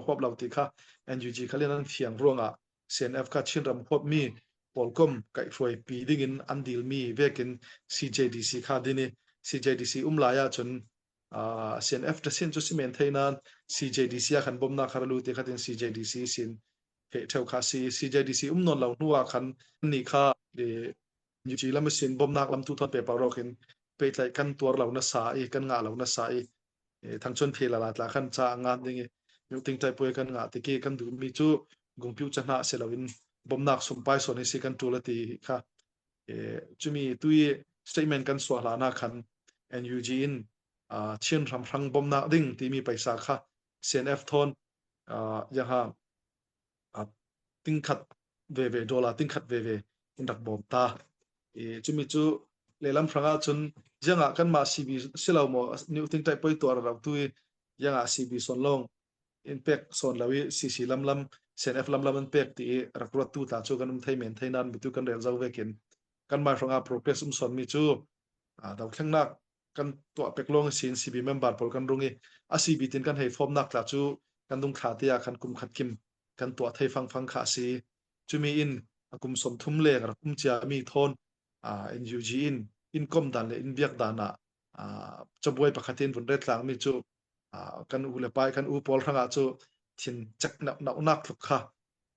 huap lo ti kha NUG kha lian an fiang ruangah CNF kha Chinram huapmi pawlkom kaihhruai pi dingin an dilmi vekin CJDC kha din i CJDC um lai ahcun CNF ta sin cu si men thei nain CJDC ah khan bawmnak kha lu te khatin CJDC sin he theu kha si CJDC um non lo hnu ah khan ni kha NUG lam sin bawmnak lam tu thon pe paro khin pehtlaih kan tuar lo na sa i kan ngah lo na sa i thangchun phe la la tla khan cha ngan ding i ting tai puai kan ngah tiki kan duh mi cu gungpiu chana se lo in bawmnak sumpai son hi si kan tul ati kha chumi tui statement kan suah hla na khan NUG in Chin ram hrang bawmnak ding timi paisa kha CNF thon yaha tingkhat veve dollar tingkhat veve in rak bawm ta. I cumi cu lehlam hrangah cun ziangah kanmah CB silo maw new ting tai poi tuar ro tu i ziangah CB son long in pek son lo i CC lam lam CNF lam lam an pek ti i rak ruat tu ta cu kan um thei men thei nan mitu kan rel zo vekin kan mai hrangah progress um son mi cu dothlengnak kan tuah pek lawng sin CB member pawl kan rung i a CB tin kan hei fomnak tla cu kan dung thla te ah khan kum khat kim kan tuah thei fang fang kha si chumi in a kum 30 leng rak um cia mi thawn NUG in in kom dan le in biak dan ah cabuai pakhat in vun ret tlang mi cu kan u le pai kan u pawl hrangah cu thin chek nak nak tluk kha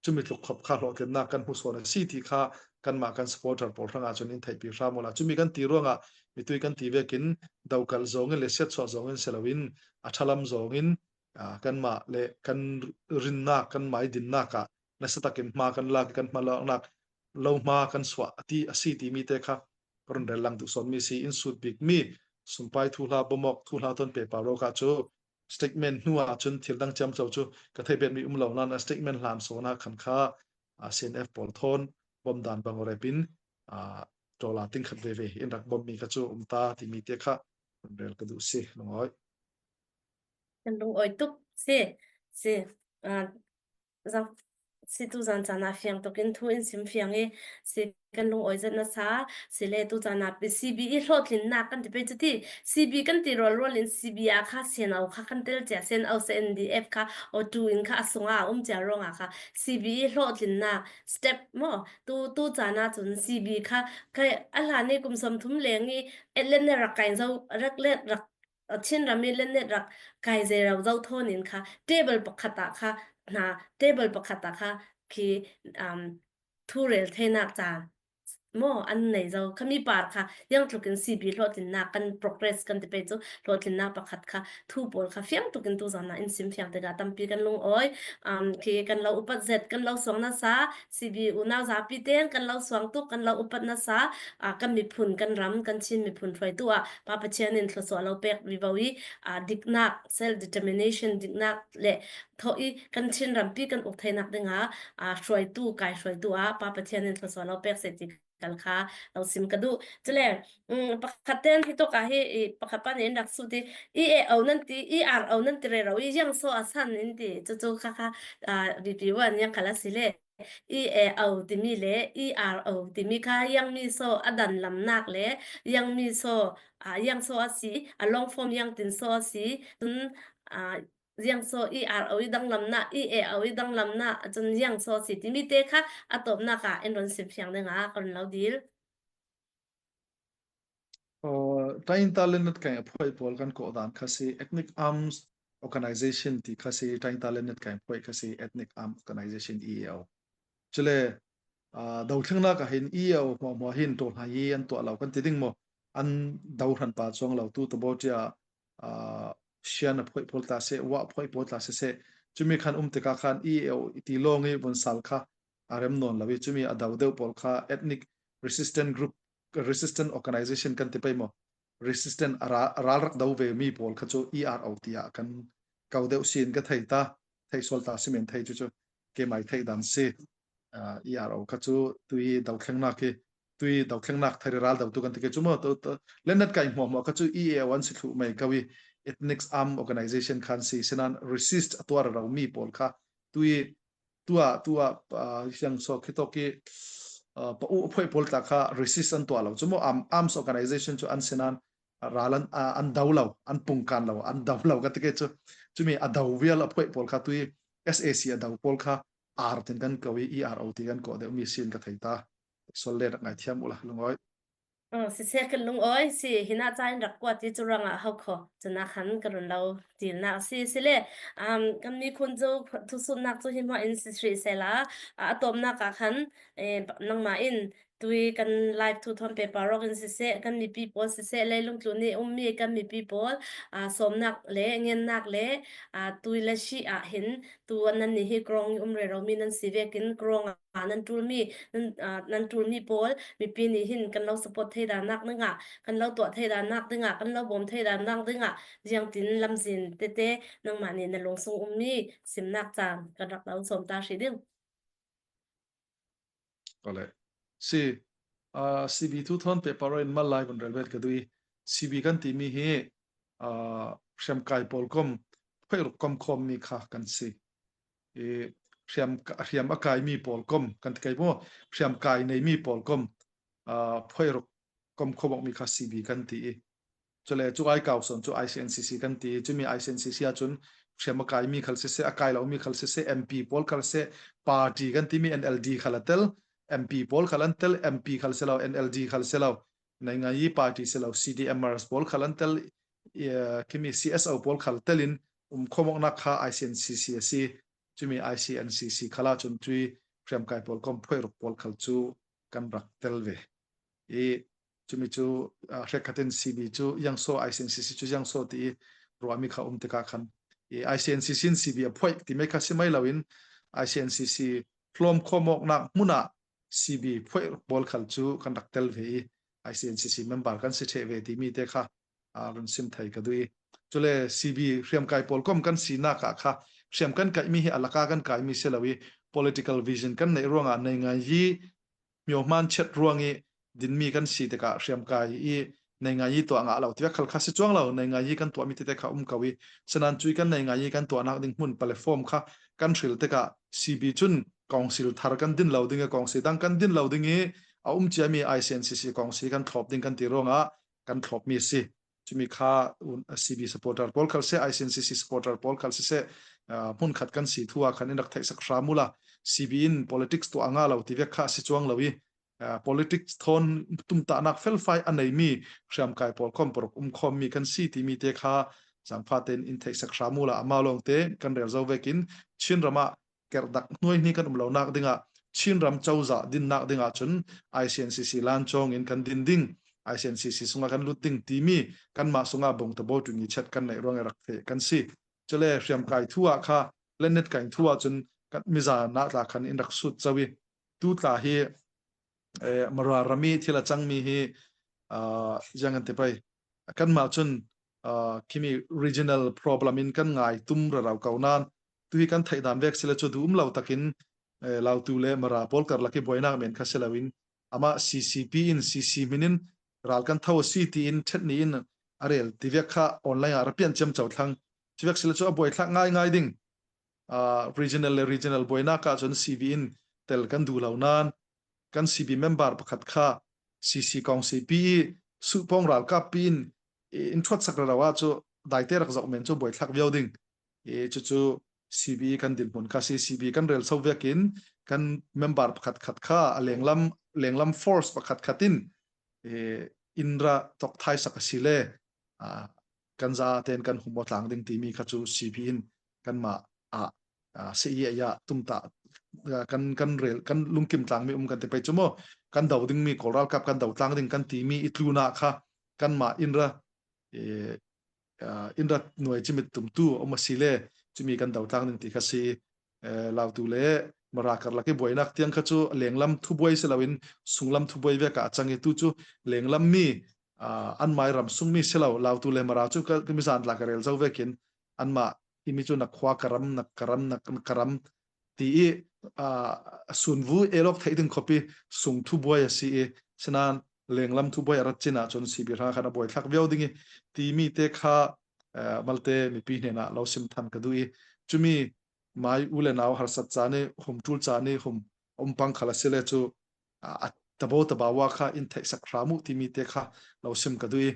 cumi tluk khop kha hlawhtlinnak kan hmu sawn a si ti kha kanmah kan supporter pawl hrangah cun in theihpi hram ula cumi kan ti ruangah mitui kan ti vekin dokal zong in le siatchuah zong in siloin a thalam zong in kanmah le kan rinnak kan mai dinnak ah nasa takin hma kan lak kan hma laknak lo hma kan suah ati asi ti mi te kha ron rel lang tu son mi si in sut bik mi sumpai thu hla bomok thu hla ton pe pa ro ka chu statement hnu ah cun thil dang ciam co cu ka thei bet mi um lo nan a statement hlan so na khan kha CNF pawl thawn bom dan bang repin dollar ting khat ve ve in rak bom mi kha cu um ta ti mi te kha rel ka duh si lungoi Kan lung oi tuk si si Si tuzan caan ah fiang tuk in thu in sim fiang i si kan lungawi zat na sa si le tucaan ah CB i hlawhtlinnak kan ti pei cu ti CB kan ti rualrual in CB ah kha CNO kha kan tel cia CNO CNDF kha O2 in kha a sung ah a um cia ruangah kha CB i hlawhtlinnak step mo tu tu caan ah cun CB kha kai a hlan i kum 30 leng i len ne rak kai zo rak let rak Chinram i lennet rak kai zeirau zo thawn in kha table pakhat ah kha hna table pakhat ah kha khi um, thu rel thenak ca mo an nei zo khami par kha yang tluk in CB hlawhtlinnak kan progress kan ti pe chu hlawhtlinnak pakhat kha thu pawl kha fiang tuk in tu zan na in sim fiang tikah tampi kan lung oi um khi kan lo upat zet kan lo suang na sa CB unau zapi ten kan lo suang tuk kan lo upat na sa kan miphun kan ram kan Chin miphun hruaitu ah Pa Pathian in thluachuah lo pek vivo i diknak self determination diknak le tho i kan Chin rampi kan uk theinak dingah hruaitu kai hruaitu ah Pa Pathian in thluachuah lo pek se ti kal kha lo sim ka duh cule pakhat ten hi to ka hi pakhat pa nih rak su ti EAO nan ti ERO nan ti re ro i yang so asan in ti chu chu kha kha VP wan yang khala si le EAO timi le ERO timi kha Yangmi saw a dan lamnak le Yangmi saw Yang saw a si, a long form Yang tin saw a si, cun Yang saw ERO i danglamnak, EAO i danglamnak, cun Yang saw a si timi te kha a tawpnak ah in run sim fiang dingah ka run lo dil. Tain Lenet kai a phuai pawl kan kawh dan kha si Ethnic Arms Organization ti kha si Tain Lenet kai phuai kha si Ethnic Arms Organization EAO. Cule dothlengnak ah hin EAO hmuah hmuah hin to hna hi an tuah lo kan ti ding maw an do hran pa chuang lo tu tabo tia sian a phuai pawl ta se wa phuai pawl ta se se chumi khan um tikah khan EAO ti long i von sal kha a rem non lo i chumi a do deuh pawl kha ethnic resistant group resistant organization kan ti pei maw resistant ral rak do ve mi pawl kha cu ERO tiah kan kau deuh sin ka thei ta thei sol ta simen thei chu chu ke mai thei dan si ERO kha cu tui dothlengnak hi tui dothlengnak thari ral do tu kan ti ke chu mo to lenat kai hmo mo kha chu EAO an si thlu mai kawi ethnic arm organization khan si sinan resist atuar ro mi pawl kha tui tua tua siang so khi to ki pa u phoi pawl ta kha resist an tua lo chu mo arms organization chu an sinan ral an an do lo an pungkan lo an do lo ka tike chu chumi a do vial a phoi pawl kha tui. SAC a do pawl kha R tin kan ko i ERO ti kan kawh deuhmi sin ka thei ta. Sol le rak ngai thiam ula lungoi. Siseh kan lungawi si hina ca in rak kuat i cu ruangah ho kho cuna khan ka run lo tilnak si sile um, kan miphun cu thusunnak cu hi hmuah in si hrih sela a tawmnak ah khan eh, nangmah in tui kan live thu thon paper rok in siseh kan mipi pawl siseh leilung tlu nih ummi kan mipi pawl sawmnak le ngennak le tui le shi ah hin tu nan nih hi krong um re romi nan si vekin krong nan ṭulmi nan ṭulmi pawl mipi nih hin kan lo support thei danak dingah kan lo tuah thei danak dingah kan lo bawm thei danak dingah jiangtin lamzin tete nangmah nih na lungsung ummi simnak caan kan rak lo sawm ta hri ding. Kale. Si uh, CB thu thon paper in mal lai bun relvet ka dui CB kan ti mi hi uh, hriamkai pawl kom phoi ruk kom khom mi kha kan si. I hriam hriam a kaimi pawl kom kan ti kai mu hriam kai neimi pawl kom phoi ruk kom khomok mi kha CB kan ti i chule chu ai kau son chu ICNCC kan ti chumi ICNCC ahcun hriam a kaimi khal siseh a kai lomi khal siseh MP pawl khal seh party kan timi NLD khal a tel MP pawl khal an tel MP khal selo NLD khal selo nei ngai party selo CDMers pawl khal an tel khimi CSO pawl khal telin um khomoknak kha ICNCC a si cumi ICNCC khala cun cui hriamkai pawl kom phoi ruk pawl khal cu kan rak tel ve i cumi cu hrek CB cu yangso ICNCC cu yangso ti i ruahmi kha um tikah khan i ICNCC in CB a phoih ti mei kha si mai loin ICNCC hlawm khomoknak hmun ah CB phoih pawl khal cu kan rak tel ve i ICNCC member kan si ṭheh ve timi te kha run sim thei ka duh i cule CB hriamkai pawl kom kan sinak ah kha hriam kan kaihmi hi alaka kan kaimi si lo i political vision kan neih ruangah nei ngai hi myohman chiat ruang i dinmi kan si tikah hriamkai i nei ngai i tuah ngah lo tiah khal kha si chuang lo nei ngai i kan tuahmi tete kha um ko i sanan cui kan nei ngai i kan tuahnak ding hmun platform kha kan hril tikah CB cun council thar kan din lo ding i council dang kan din lo ding i a um ciami ICNCC council kan thlop ding kan ti ruangah kan thlopmi a si cumi kha CB supporter pawl khal se ICNCC supporter pawl khal si se hmun khat kan si thua khan in rak theih sak hram ula CB in politics tu anga lo ti vek kha si chuang lo i politics thon tumta nak felfai a neimi hriamkai pawl khom porok um khom mi kan si timi te kha zangfa ten in theih sak hram ula ama long te kan rel zo vekin Chin rama kerdak hnuai ni kan um lo nak dingah Chinram cozah dinnak dingah cun ICNCC lan chong in kan din ding ICNCC sungah kan lut ding timi kanmah sungah bong tabo tu ni chat kan nei ruang rak the kan si chule hriam kai thu ah kha lenet kai thu ah cun kan miza na tla khan in rak sut chawi tu tla hi mara rami thil a cangmi hi yang an te pai kanmah cun khimi regional problem in kan ngai tum ra rau ko nan tuhi kan theih dan vek sile chu du um lo takin lautu le mara pawl karlak i buainak men kha siloin ama CCP in CC minin ral kan tho si ti in thet ni in arel tivek kha online ah rapian chem chau thlang chivek sile chu a buai thlak ngai ngai ding regional le regional buainak ah cun CB in tel kan du lo nan kan CB member pakhat kha CC kong CP supong ralkap pi in in thuat sak rawa chu daite rak zok men chu buai thlak viau ding i cucu CB kan dinhmun kha si CB kan rel so vekin kan member pakhat khat kha a lenglam lenglam force pakhat khatin inra tok thai sak asi le kan za ten kan humo tlang ding timi kha chu CB in kan ma a se ya tumta kan kan rel kan lungkim tlang mi um kan te pai chumo kan do ding mi koral kap kan do tlang ding kan ti mi itluna kha kan ma inra in rat nuai chimit tumtu um asi le chumi kan do tlang ding ti kha si lautu le mara karlak i buainak tiang kha chu lenglam thubuai si loin sunglam thubuai ve ka chang i tu chu lenglam mi an mai ram sung mi silo lautu le mara chu ka mi zan la ka rel zo vekin an ma imi chu na khwa karam na karam na karam ti i sunvu elok thei ding khopi sung thu buai a si i sinan lenglam thu buai arat chin ah cun sibi hra khan a buai thlak viau ding i timi te kha malte mipi hnenah lo sim than ka du i chumi mai u le nau harsat cha ni hum tul cha ni hum umpang khala sile chu a tabo tabawa kha in theih sak hramu timi te kha lo sim ka du i.